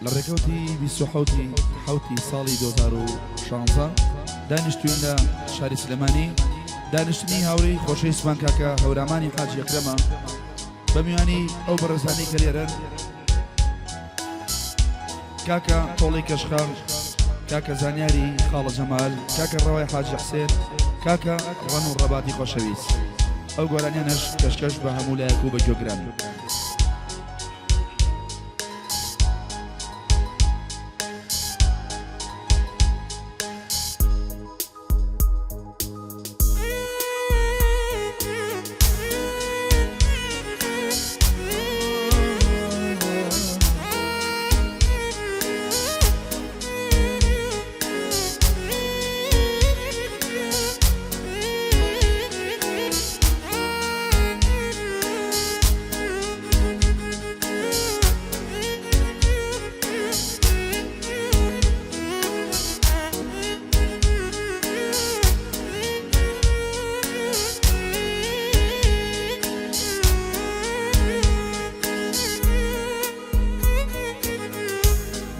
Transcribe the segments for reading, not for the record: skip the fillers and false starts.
لە ڕێکەوتی 27 حوتی ساڵی 2016 دانیشتوین لە شاری سلێمانی دانیشتنی هاوڕێی خۆشەویستمان کاکە هەورامانی حاجی ئەکرەمە بە میوانی ئەو بەڕێزانەی کە لێرەن کاکە تۆڵەی کەشخە کاکە زانیاری خاڵە جەمال کاکە ڕەوای حاجی حسێن کاکە ڕەن و ڕەباتی خۆشەویست ئەو گۆرانیانەش پێشکەش بە هەموو لایەک و بە گوێگران.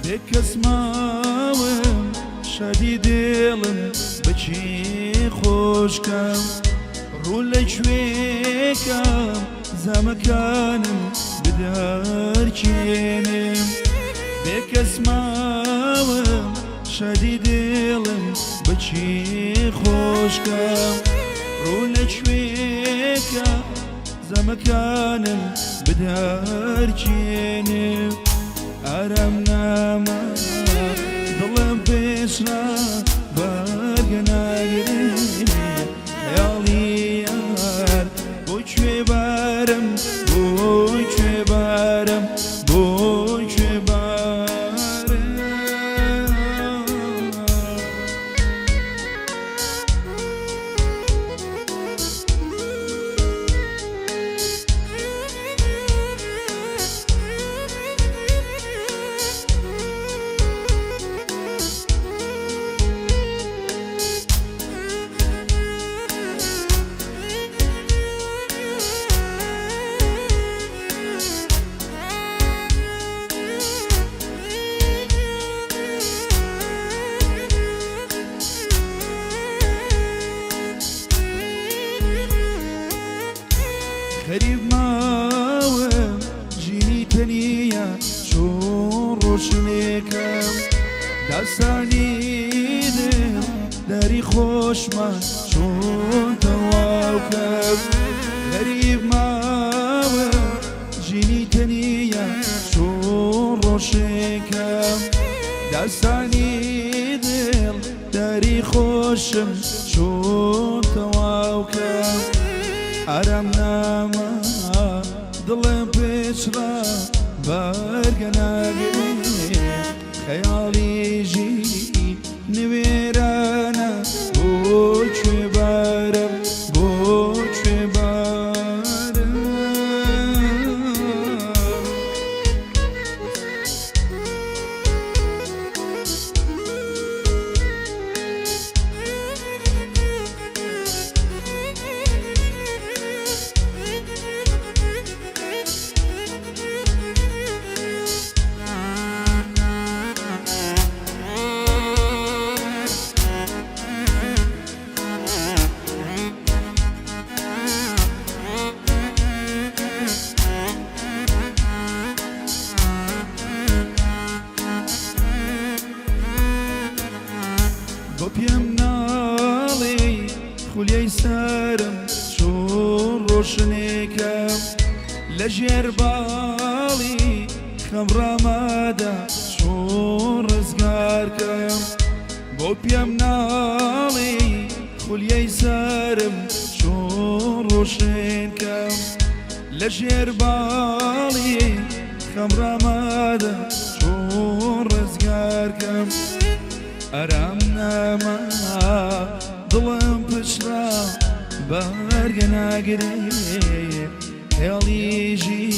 بێکەس ماوم شادی دێڵم بەچی خۆشکەم ڕوو لە کوێکەم زامەکانم بدەرکێنم بێکەس ماوم شادی دێڵم بەچی خۆشکەم ڕوو لە کوێکەم زەمەکانم بدەرکێنم ئارام ناما دڵم پێچرا بەرگە ناگرێ خەیاڵی یار بۆ کوێ بارم بۆ کوێ بارم بۆ کوێ بارم. غەریب ماوم ژینی تەنیا چۆن ڕۆشنێکم داستانی دڵ داری خۆشمان چۆن تەواوکەم غەریب ماوم ژینی تەنیا چۆن ڕۆشنکەم داستانی دڵ داری خۆشم چۆن تەواو کەم ئارام ناما دڵم پچڕا بەرگە ناگرێ خەیاڵی ژی نوێرانە بۆ کوێ بارم بۆ کوێ بارم. بۆ پێم ناڵێی خولیای سەرم چۆن ڕۆشنێکەم لە ژێر باڵی خەم ڕامادە چۆن ڕزگارکەم بۆ پێم ناڵێی خولیای سەرم چۆن ڕۆشنکەم لە ژێر باڵی خەم ڕامادە چۆن ڕزگارکەم ئارام ناما دڵم پچڕا بەرگە ناگرێ هێڵی ژی.